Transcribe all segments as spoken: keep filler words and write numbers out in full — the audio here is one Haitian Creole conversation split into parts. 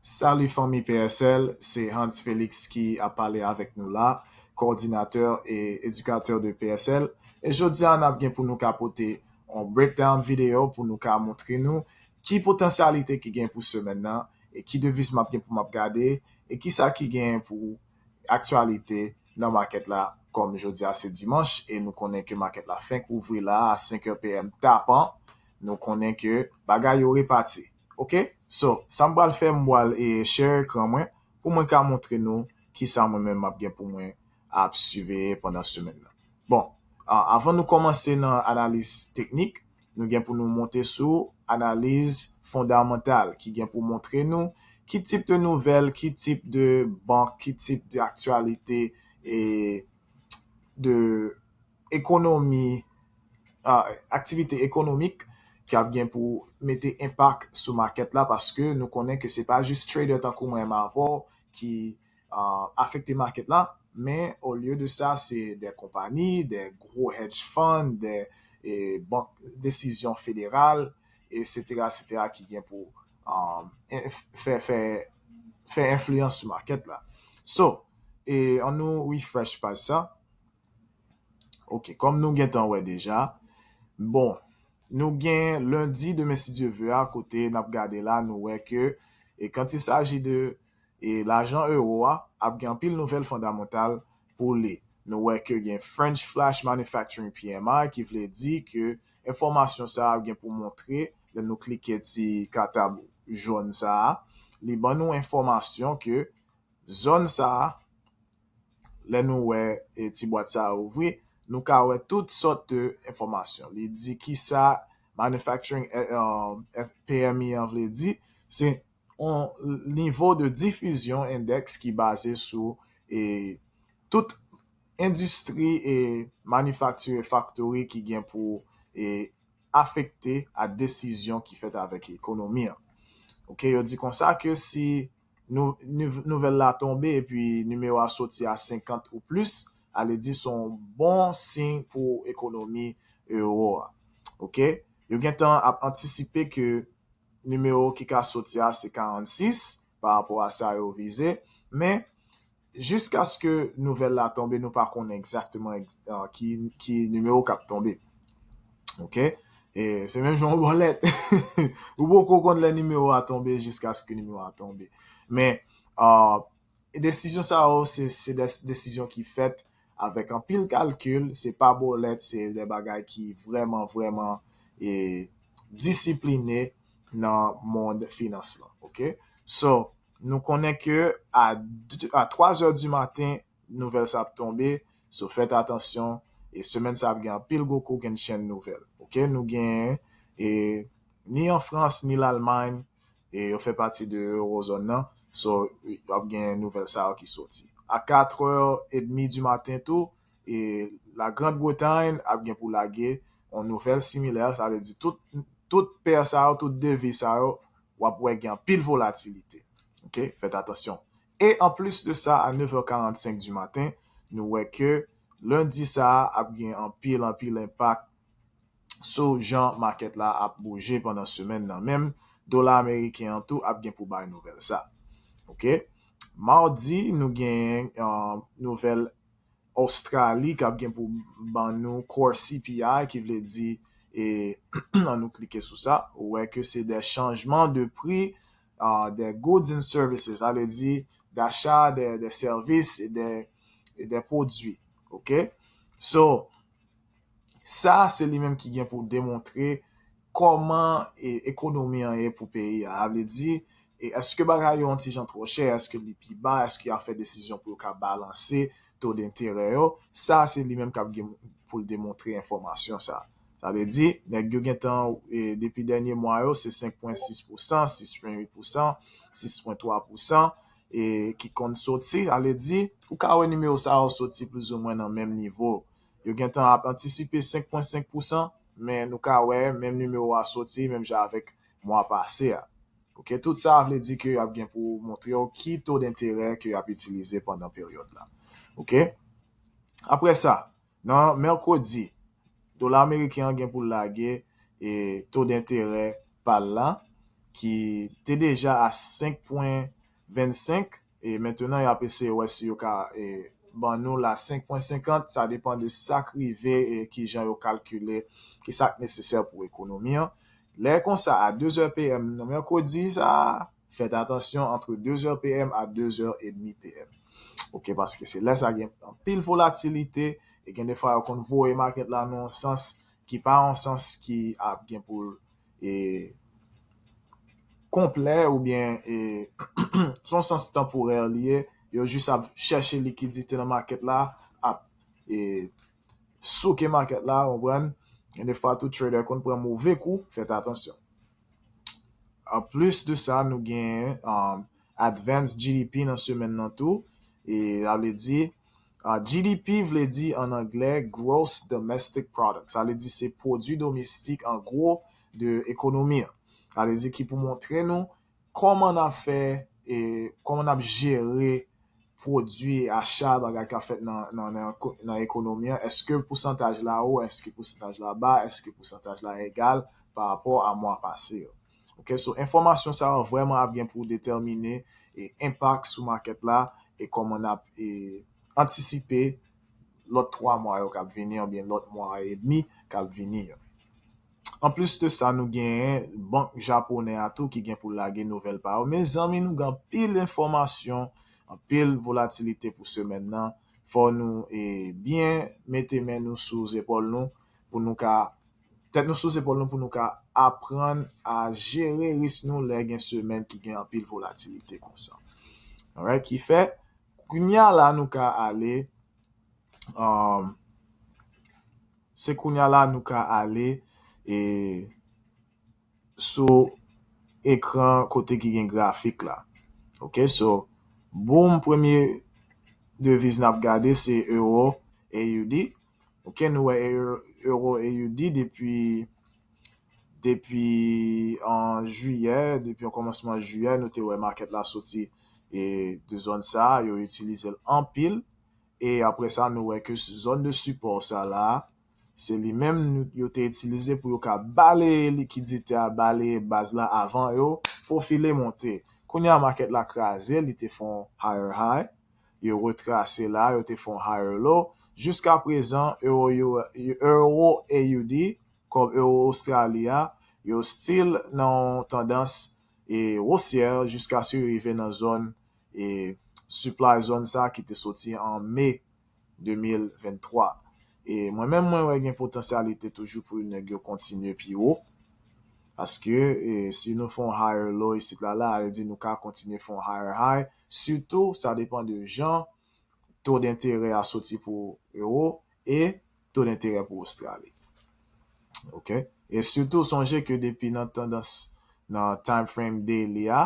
Salut fanmi P S L, se Hans Félix ki ap pale avèk nou la, coordinateur et éducateur de P S L. E jodi a n ap gen pou nou ka pote yon breakdown videyo pou nou ka montre nou ki potansyalite ki gen pou semèn nan, e ki deviz m ap gen pou m ap gade, e ki sa ki gen pou aktyalite nan makèt la, kòm jodi a se dimanch, e nou konnen ke makèt la fenk ouvri la a senk è P M tapan, nou konnen ke bagay yo repati. Ok? So, sa m pral fè, m pral e share ekran mwen pou mwen ka montre nou ki sa mwen menm m ap gen pou mwen ap siveye pandan semèn nan. Bon, a- avan nou kòmanse nan analiz teknik, nou gen pou nou monte sou analiz fondamantal ki gen pou montre nou ki tip de nouvèl, ki tip de bank, ki tip de aktyalite e de ekonomi, a, aktivite ekonomik ki ap gen pou mete enpak sou makèt la, paske nou konnen ke se pa jis trader tankou mwen menm avè w ki a, afekte makèt la, men olye de sa, se de konpayi, de gwo hedge fund, de e, bank, desizyon federal, etsetera, etsetera, ki gen pou um, en- fè, fè, fè enfliyans sou makèt la. So, e, an nou refresh paj sa. Ok, kòm nou gentan wè deja, bon, nou gen lendi demen si Dye vle a, kote n ap gade la, nou wè ke, e quand il s'agit de e lajan ewo a, ap gen anpil nouvèl fondamantal pou li. Nou wè ke gen French Flash Manufacturing P M I ki vle di ke enfòmasyon sa a gen pou montre, lè nou klike ti katab jòn sa a, li ban nou enfòmasyon ke zòn sa a, lè nou wè e ti bwat sa a ouvri, nou ka wè tout sòt de enfòmasyon. Li di ki sa manufacturing eh, um, F- P M I an vle di, se yon nivo de difizyon endèks ki baze sou e, tout endistri e manifakti e faktori ki gen pou e, afekte a desizyon ki fèt avèk ekonomi an. Ok, yo di konsa ke si nou, nou, nouvèl la tonbe epi nimewo a soti a senkant ou plis, ale di se yon bon siy pou ekonomi ewo a. Ok, yo gentan ap antisipe ke nimewo ki ka soti a se karannsis pa rapò a sa yo vize, men jiskaske nouvèl la tonbe, nou pa konnen egzakteman ki, ki nimewo k ap tonbe. Ok? E se menm jan yon bòlèt. Ou poko konn lè nimewo a tonbe jiskaske nimewo a tonbe. Men, uh, desizyon sa yo, se, se de desizyon ki fèt avèk anpil kalkil, se pa bòlèt, se de bagay ki vrèman, vrèman e, disipline nan mond finans lan. Ok? So, nou konnen ke a, a twa zè di maten, nouvèl sa ap tonbe. So, fèt atansyon. E semèn sa ap gen anpil gwo kokennchenn nouvèl. Ok? Nou gen e, ni an Frans, ni Lalmany, e yo fè pati de Eurozone nan. So, y ap gen nouvèl sa yo ki soti. A katrè edmi di maten tou, e la Grande Bretagne ap gen pou lage yon nouvèl similè, sa vle di tout, tout pè sa yo, tout deviz sa yo, w ap wè gen anpil volatilite. Ok? Fèt atansyon. E anplis de sa, a nèf è karannsenk di maten, nou wè ke lendi sa a ap gen anpil, anpil enpak sou jan makèt la ap bouje pandan semèn nan. Menm dola ameriken an tou ap gen pou bay nouvèl sa. Ok? Mawdi, nou gen uh, nouvèl Ostrali k ap gen pou ban nou core C P I, ki vle di, e, an nou klike sou sa, ou wè ke se de chanjman de pri uh, de goods and services, sa vle di d'achat de, de services et de, et de produits. Ok? So, sa se li menm ki gen pou demontre kòman e, ekonomi an ye pou peyi a. Sa vle di, e èske bagay yo yon ti jan twò chè, èske li pi ba, èske y ap fè desizyon pou yo ka balanse to denterè yo. Sa se li menm k ap gen pou l demontre enfòmasyon sa. Sa vle di, nèg yo gentan, e, depi dènye mwa yo, se senk pwen sis pousan, sis pwen uit pousan, sis pwen twa pousan, e ki konn soti, sa vle di, ou ka wè nimewo sa yo soti plizoumwen nan menm nivo. Yo gentan ap antisipe senk pwen senk pousan, men nou ka wè menm nimewo a soti, menm jan avèk mwa pase a. Ok, tout sa vle di ke y ap gen pou montre w ki to denterè ke y ap itilize pandan peryòd la. Ok? Apre sa, nan mèkredi, dola ameriken an gen pou l lage e to denterè pa l la, ki te deja a senk pwen vennsenk, e mentnan y ap eseye wè si yo ka e, ban nou la senk pwen senkant, sa depan de sa k rive e kijan yo kalkile ki sa k nesesè pou ekonomi an. Lè konsa, a de zè P M nan mèkredi sa, fèt atansyon antre de zè P M a de zè edmi P M. Ok, paske se lè sa gen anpil volatilite, e gen de fwa yo konn voye makèt la nan yon sans ki pa yon sans ki ap gen pou l e, konplè oubyen e, se yon sans tanporè li ye, yo jis ap chèche likidite nan makèt la, ap e, souke makèt la, ou konprann? Gen de fwa tou trader konn pran move kou, fèt atansyon. Anplis de sa, nou gen um, advance G D P nan semèn nan tou. E sa vle di, uh, G D P vle di an anglè Gross Domestic Product. Sa vle di se pwodui domestik an gwo de ekonomi an. Sa vle di ki pou montre nou kòman n ap fè e kòman n ap jere pwodui, acha, bagay k ap fèt nan, nan, nan, nan ekonomi an. Èske pousantaj la wo? Èske pousantaj la ba? Èske pousantaj la egal pa rapò a mwa pase yo? Ok, so enfòmasyon sa yo vrèman ap gen pou detèmine e enpak sou makèt la e kòman n ap e antisipe lòt twa mwa yo k ap vini oubyen lòt mwa edmi k ap vini yo. Anplis de sa, nou genyen bank japonè a tou ki gen pou lage nouvèl pa yo. Mezanmi, nou gen anpil enfòmasyon, anpil volatilite pou semèn nan. Fò nou e byen mete men nou sou zepòl nou pou nou ka tèt nou sou zepòl nou pou nou ka aprann a jere risk nou lè gen semèn ki gen anpil volatilite konsa. Alright, ki fè kounya la nou ka ale um, se kounya la nou ka ale e sou ekran kote ki gen grafik la. Ok, so boom, premye deviz n ap gade se euro A U D. Ok, nou wè euro, euro A U D depi depi an jiyè, depi an kòmansman jiyè, nou te wè makèt la soti e de zòn sa, yo itilize l anpil. E apre sa, nou wè ke zòn de sipò sa la, se li menm yo te itilize pou yo ka baleye likidite a, baleye baz la avan yo fofile monte. Kounye a, makèt la kraze, li te fè yon higher high, yo retrase la, yo te fè yon higher low. Jiska prezan, euro, euro A U D, kòb euro Ostrali a, yo still nan yon tandans e wosyè jiskaske yo rive nan zòn e supply zone sa ki te soti an me de mil venntwa. E mwen menm, mwen wè gen potansyalite toujou pou nèg yo kontinye pi wo. Paske e, si nou fè yon higher low isit la, la, sa vle di nou ka kontinye fè yon higher high. Sitou, sa depan de jan to denterè a soti pou euro e to denterè pou Ostrali. Ok? E sitou, sonje ke depi nan tandans, nan time frame daily a,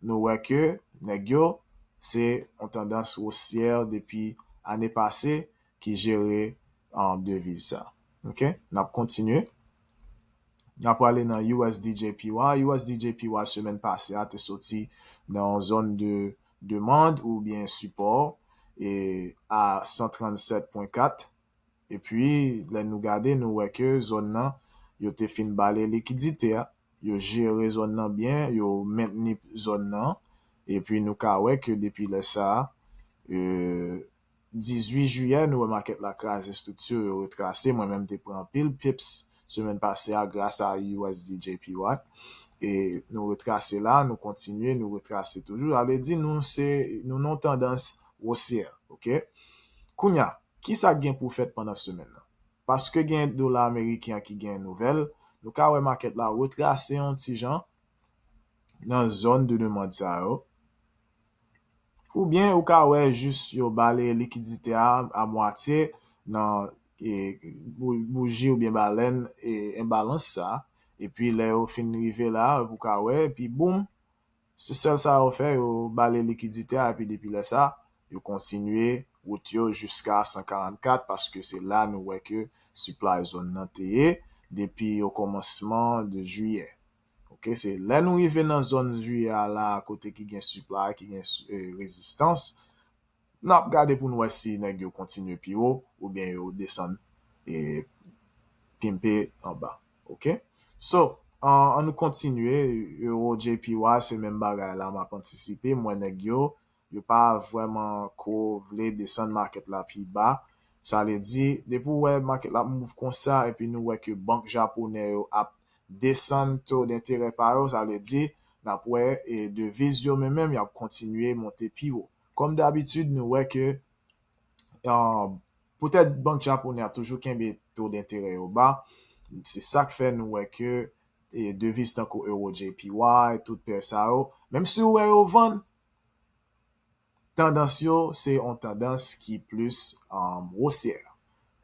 nou wè ke nèg yo, se yon tandans wosyè depi ane pase ki jere um, deviz sa. Ok? N ap kontinye. N ap prale nan U S D J P Y. U S D J P Y semèn pase a te soti nan yon zòn de demann oubyen sipò e a san trannsèt pwen kat. Epi, lè nou gade, nou wè ke zòn nan, yo te fin bale likidite a, yo jere zòn nan byen, yo mentni zòn nan. Epi, nou ka wè ke depi lè sa a, e, dizuit jiyè, nou wè makèt la kraze estrikti, yo retrase. Mwen menm, te pran anpil pips semèn pase a gras a U S D J P Y. E nou retrase la, nou kontinye, nou retrase toujou. Sa vle di, nou se, nou nan tandans wosyè, ok? Kounye a, kisa k gen pou fèt pandan semèn nan? Paske gen dola ameriken an ki gen nouvèl, nou ka wè makèt la retrase yon ti jan nan zòn de demann sa yo. Oubyen ou ka wè jis yo bale likidite a a mwatye nan e, bou- bouji oubyen balèn e, enbalans sa. Epi lè yo fin rive la, ou ka wè, epi boum, se sèl sa yo fè, yo bale likidite a, epi depi lè sa, yo kontinye wout yo jiska san karannkat, paske se la nou wè ke supply zone nan te ye, depi o kòmansman de jiyè. Ok, se lè nou rive nan zòn jiyè a la, kote ki gen supply, ki gen eh, rezistans, n ap gade pou n wè si nèg yo kontinye pi wo, oubyen yo desann e pimpe anba. Ok? So, An, an nou kontinye, Euro J P Y, se menm bagay la, m ap antisipe, m wè nèg yo, yo pa vrèman ko vle desann makèt la pi ba. Sa vle di, depi w wè makèt la ap move konsa, epi nou wè ke bank japonè yo ap desann to denterè pa yo, sa vle di, n ap wè, e, deviz yo menm menm, y ap kontinye monte pi wo. Kòm dabitid, nou wè ke, e, poutèt bank japonè ap toujou kenbe to denterè yo ba, se sa k fè nou wè ke, e, deviz tankou Euro J P Y, tout pè sa yo, menm si w wè yo vann, tandans yo, se yon tandans ki plis, um, wosyè.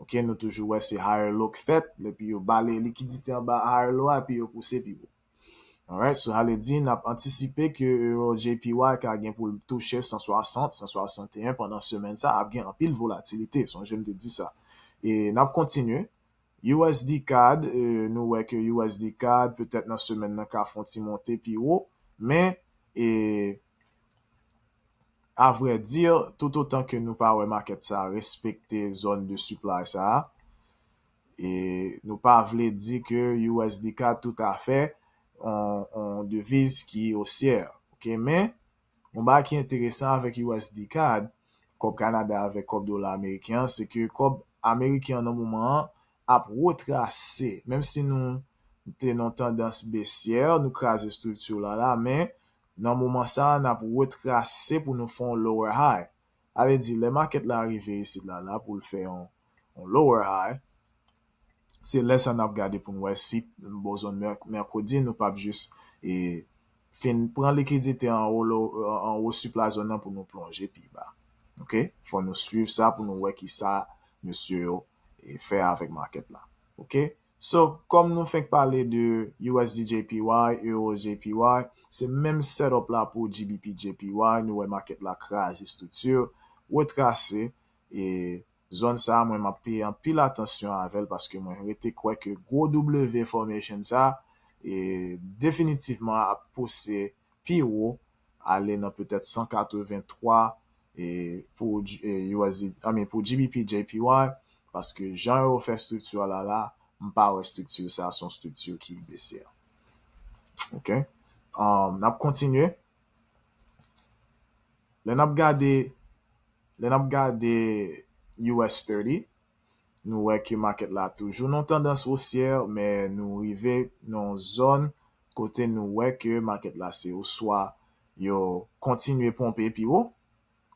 Ok, nou toujou wè se higher low k fèt, epi yo bale likidite anba higher low a, epi yo pouse pi wo. Alright, so sa vle di, n ap antisipe ke Euro J P Y ka gen pou l touche san swasant, san swasanteyen pandan semèn sa, ap gen anpil volatilite, sonje m te di sa. E n ap kontinye. U S D cad, e, nou wè ke U S D cad, petèt nan semèn nan, ka fè yon ti monte pi wo, men, e, a vrè di, toutotan ke nou pa wè makèt sa respekte zòn de supply sa, e nou pa vle di ke U S D cad toutafè on, on deviz ki osyè, ok, men yon bagay ki enteresan avèk U S D cad, kòb Kanada avèk kòb dola ameriken an, se ke kòb ameriken an nan moman an ap retrase, menm si nou te nan tandans besyè, nou kraze estrikti la la, men nan moman sa a, n ap retrase pou nou fè yon lower high. Sa vle di, lè makèt la rive isit la, la pou l fè yon, yon lower high, se lè sa n ap gade pou n wè si bò zòn mèk-, mèkredi, nou p ap jis, e, fin pran likidite anwo lo-, anwo supply zòn nan pou nou plonje pi ba. Ok? Fò nou swiv sa pou nou wè ki sa mesye yo, e, fè avèk makèt la. Ok? So, kòm nou fenk pale de U S D J P Y, Euro J P Y, se menm setup la pou G B P J P Y, nou wè makèt la kraze estrikti, retrase, e zòn sa a, mwen, m ap peye anpil atansyon avè l paske mwen rete kwè ke gwo W formation sa, e definitivman ap pouse pi wo, ale nan petèt san katrevenntwa, e pou, e, U S D, I mean, pou G B P J P Y, paske jan yo fè estrikti la la, m pa wè estrikti sa se yon estrikti ki besyè. Ok? Um, n ap kontinye. Lè n ap gade, lè n ap gade U S thirty, nou wè ke makèt la toujou nan tandans wosyè, men nou rive nan yon zòn kote nou wè ke makèt la se oswa yo kontinye ponpe pi wo,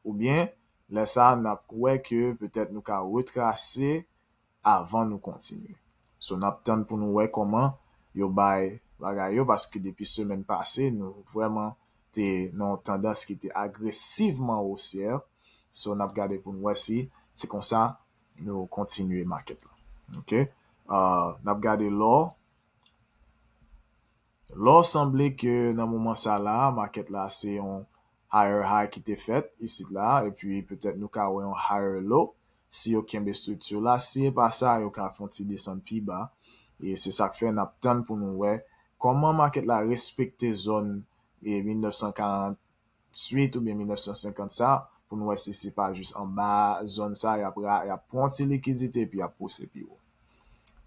oubyen lè sa a n ap wè ke petèt nou ka retrase avan nou kontinye. So, n ap tann pou nou wè kòman yo bay bagay yo, paske depi semèn pase, nou vrèman te nan yon tandans ki te agresivman wosyè. So, n ap gade pou nou wè si se konsa nou kontinye makèt la. Ok? Uh, n ap gade lò. Lò sanble ke nan moman sa la, makèt la se yon higher high ki te fèt isit la, epi petèt nou ka wè yon higher low. Si yo kenbe estrikti la, si e pa sa, yo ka fè yon ti desann pi ba. E se sa k fè n ap tann pou nou wè kòman makèt la respekte zòn, e, mil nèf san karant swit oubyen mil nèf san senkant sa, pou nou wè si se pa jis anba zòn sa, y ap ra-, y ap pran ti likidite epi y ap pouse pi wo.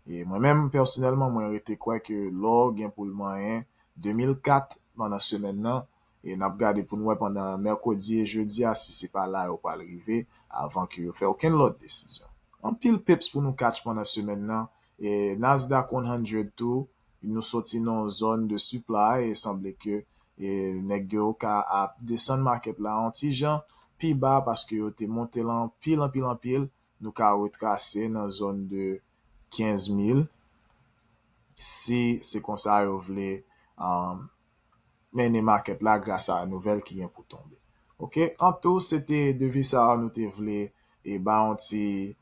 E mwen menm, pèsonèlman, mwen rete kwè ke lò gen pou l manyen de mil kat pandan semèn nan, e n ap gade pou n wè pandan mèkredi e jedi a si se pa la yo pral rive avan ke yo fè okenn lòt desizyon. Anpil pips pou nou catch pandan semèn nan, e Nasdaq one hundred tou, nou soti nan yon zòn de supply, e sanble ke, e nèg yo ka ap desann makèt la yon ti jan pi ba paske yo te monte l anpil, anpil, anpil. Nou ka retrase nan zòn de kenz mil si se konsa yo vle, um, mennen makèt la gras a nouvèl ki gen pou tonbe. Ok, an tou, se te deviz sa a nou te vle e ba yon ti,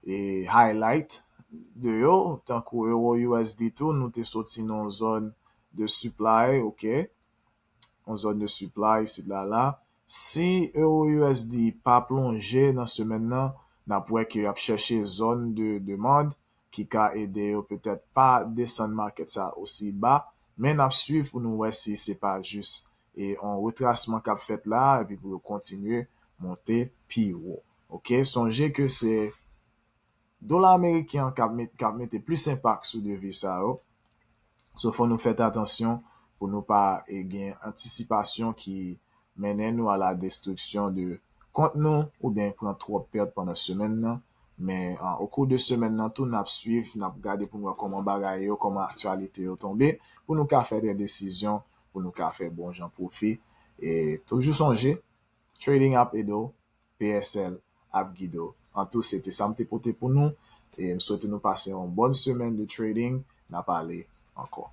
e, highlight de yo, tankou Euro U S D tou, nou te soti nan yon zòn de supply, ok, yon zòn de supply isit la la. Si Euro U S D pa plonje nan semèn nan, n ap wè ke y ap chèche zòn de demann ki ka ede yo petèt pa desann makèt sa osi ba, men n ap swiv pou nou wè si se pa jis e yon retrasman k ap fèt la, epi pou yo kontinye monte pi wo. Ok, sonje ke se dola ameriken an k ap met-, k ap mete plis enpak sou deviz sa yo. So, fò nou fè atansyon pou nou pa e, gen antisipasyon ki mennen nou a la destriksyon de kont nou oubyen pran twòp pèt pandan semèn nan. Men an, o kou de semèn nan tou, n ap swiv, n ap gade pou n wè kòman bagay yo, kòman aktyalite yo tonbe, pou nou ka fè de desizyon, pou nou ka fè bon jan pwofi. E toujou sonje, trading ap ede w, P S L ap gide w. An tou, se te sa m te pote pou nou. E m swete nou pase yon bòn semèn de trading. N a pale ankò.